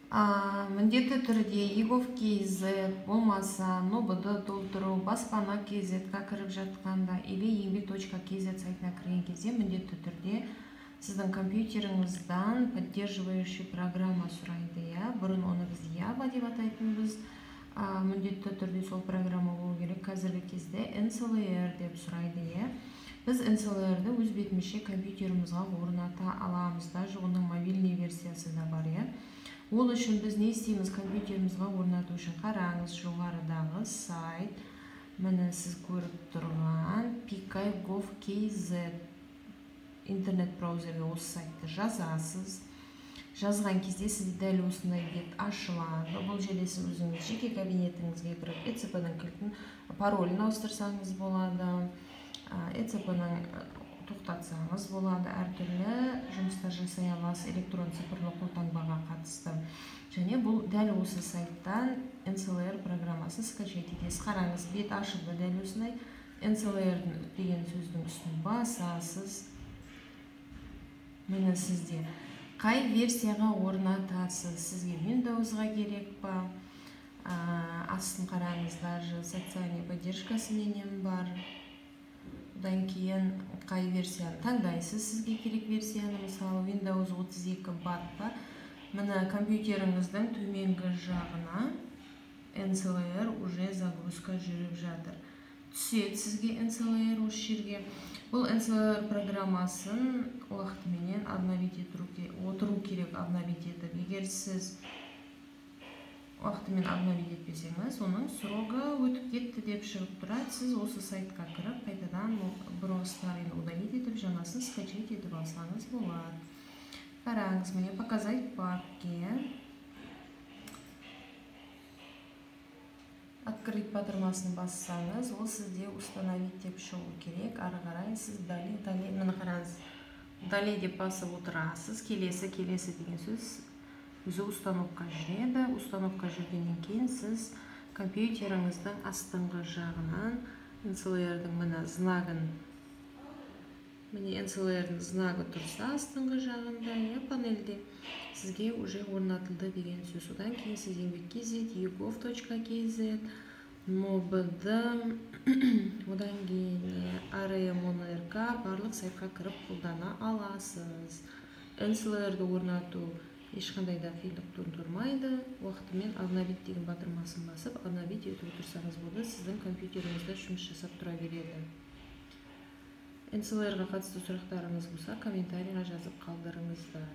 Міндетті түрде egov.kz болмаса НОБД толтыру, баспана kz-ға кіріп жатқанда или еңбек.kz сайтына кірген кезде міндетті түрде сіздің компьютеріңізден поддерживающий программа сұрайды, иә. Бұрын оны біз Ява деп атайтынбыз. Міндетті түрде сол программа болу керек. Қазіргі кезде NCALayer деп сұрайды, иә. Біз NCALayer-ді өз бетімізше компьютерімізға орната аламыз, даже оның мобильный версиясы да бар, иә. Ол үшін біз не істейміз компьютерімізға орнату үшін? Қараңыз, жоғарыдағы сайт, міне сіз көріп тұрған pk.gov.kz интернет браузерге осы сайтты жазасыз. Жазған кезде сізде дәл осындай бет ашылады. Бұл жерде сіз өзіңіз жеке кабинетіңізге кіріп, ЭЦП-ның кілтін, паролін ауыстырсаңыз болады, ЭЦП-ның тоқтатсаңыз болады, әртүрлі жұмыстар жасай аласыз электрон цифрлы қолтаңбаға қатысты. Және бұл дәл осы сайттан NCALayer программасын скачать етесіз. Қараңыз, бет ашылды дәл осындай. NCALayer деген сөздің үстін басасыз. Міне, сізде қай версияға орнатасыз? Сізге Windows'ға керек па? Астын қараңыз, даже социальный поддержкасыменен бар. Одан кейін қай версияны таңдайсыз, сізге керек версияны, мысалы, Windows 32 бат па? Міне, компьютеріңіздің төменгі жағына NCALayer уже загрузка жүріп жатыр. Түседі сізге NCALayer осы жерге. Бұл NCALayer программасын уақытыменен обновить отыру керек, обновить етіп. Егер сіз уақытымен обновить етпесеңіз, оның срогы өтіп кетті деп шығып тұрады. Сіз осы сайтқа кіріп, қайтадан бұрынғы старыйны удалить етіп, жаңасын скачать етіп алсаңыз болады. Қараңыз, міне, показать папке. Открыть батырмасын бассаңыз, ол сізде установить деп шығу керек. Ары қарай сіз далее, далее, міне қараңыз, далее деп басып отырасыз. Келесі, келесі деген сөз, өзі установка жүреді. Установка жүргеннен кейін сіз компьютеріңіздің астыңғы жағынан NCALayer-дің міне знагын, міне, NCALayer-дің знагы тұрса астыңғы жағында, иә, панельде, сізге уже орнатылды деген сөз. Одан кейін сіз еңбек kz, egov.kz, НОБД, одан кейін АРМ РК, барлық сайтқа кіріп қолдана аласыз. NCALayer-ді орнату ешқандай да қиындық тудырмайды. Уақытымен обновить деген батырмасын басып, обновить етіп отырсаңыз болды, сіздің компьютеріңізде жұмыс жасап тұра береді. NCALayer-ға қатысты сұрақтарыңыз болса, комментарийға жазып қалдырыңыздар.